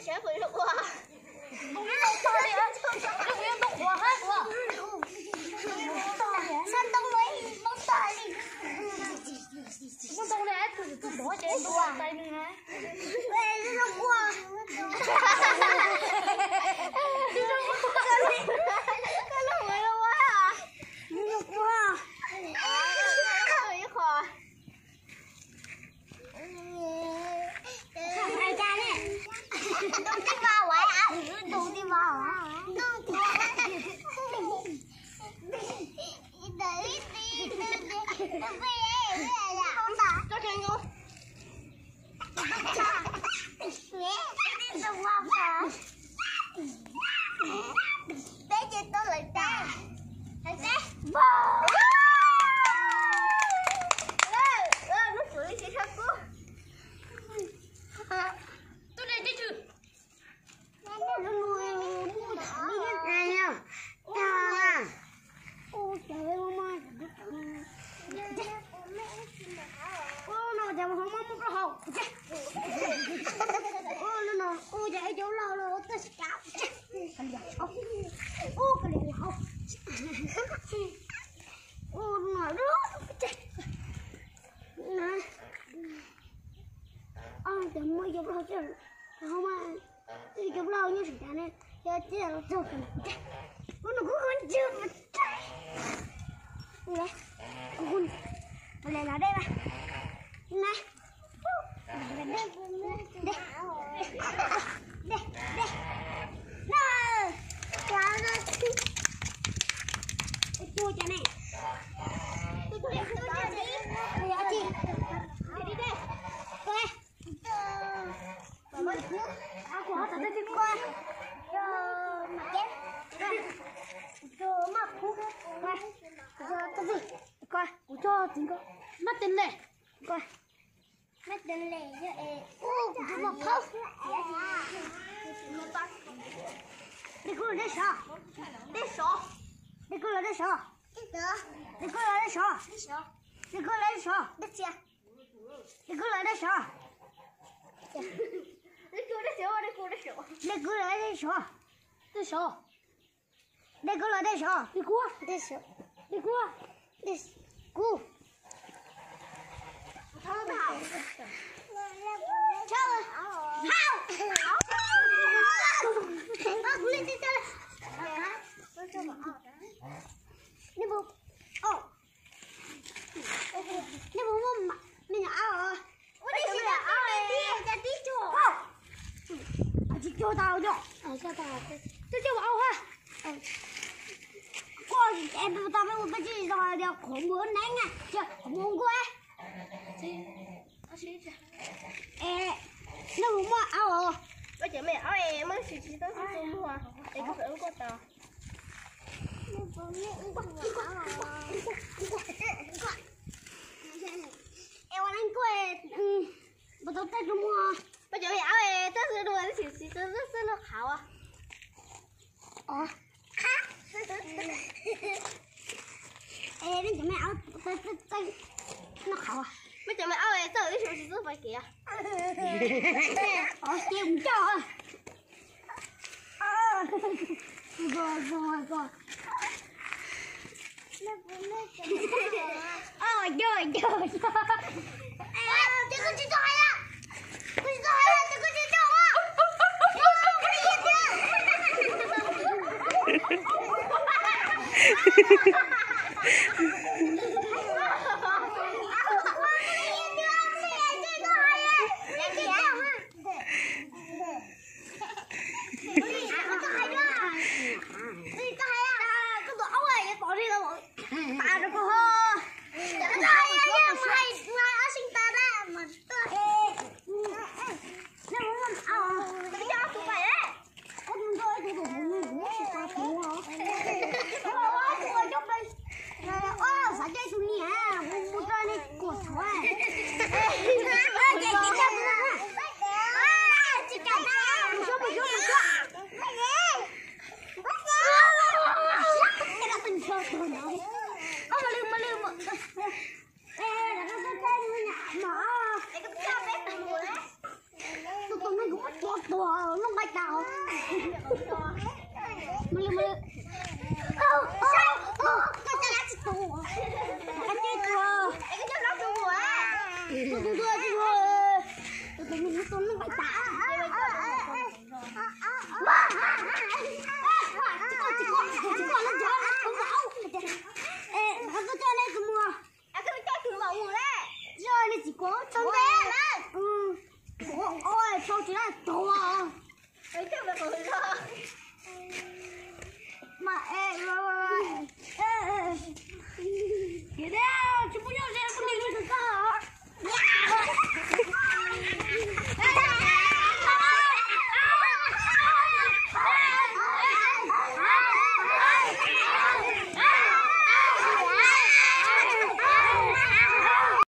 Sawv pem ua. Ntoo li, ntoo qhuav hab. Sab ntoo li, ntoo tag li. Muaj ntoo li, tus tus tus ces ntoo tais nws na. Ntoo qhuav. Koj los ua, ntoo qhuav. Ntoo qhuav. Peb ces tau lawm tas. Hais teb. Lub tswv li tsis tshua kub. Tuaj de teb tswv. Cov muaj cov plaub, cov plaub nyob sawv daws ne, yog tias los txog lub no kuv kuv ntswg. Kuv kuv los dej mas na. Dej, dej, dej. Tua cas ne? Tua cas ne? Kuv coj txiv nkawd mab tes ntes. Mab tes ntes, kuv tus mab phauj. Dej kub los dej sov? Dej sov. Dej kub los dej sov? Dej kub los dej sov? Dej kub los dej sov? Dej kub los dej sov? Dej kub los dej sov? Dej sov. Dej kub los dej sov? Dej kub. Dej kub. Kub. Nej puas muaj me nyuam aub os? Ua tib si, tib tib cuag. Tsis cuag tau yom. Twb cuag aub ha. Koj es tau peb ua peb tsis zoo tias qhuav mus neeb na, qhuav mus nkuaj. Es nej puas muaj aub os? Muaj cov me aub es muaj tsis tsis tau tsis tau muag es koj pem ua nkuaj tau. Es ua neeb nkuaj puas tau tej rau muag? Muaj cov me aub es tej rau muag tsis tsis tau xwb noj qhauv. Es nej cov me aub tej noj qhauv. Muaj cov me aub es tej tsis tsis tau fais kev. Ces mus coj. tuag, lub nqaij tas. Mus li, mus li. Koj coj dab tsi tuag? Koj coj tuag. Tus tus tus tus tus tus tus tus lub nqaij tas. Koj coj nej tus mus. Yog nej tsis kov tau nte. Ua tau tsis dab tuag. Mas e, e, e,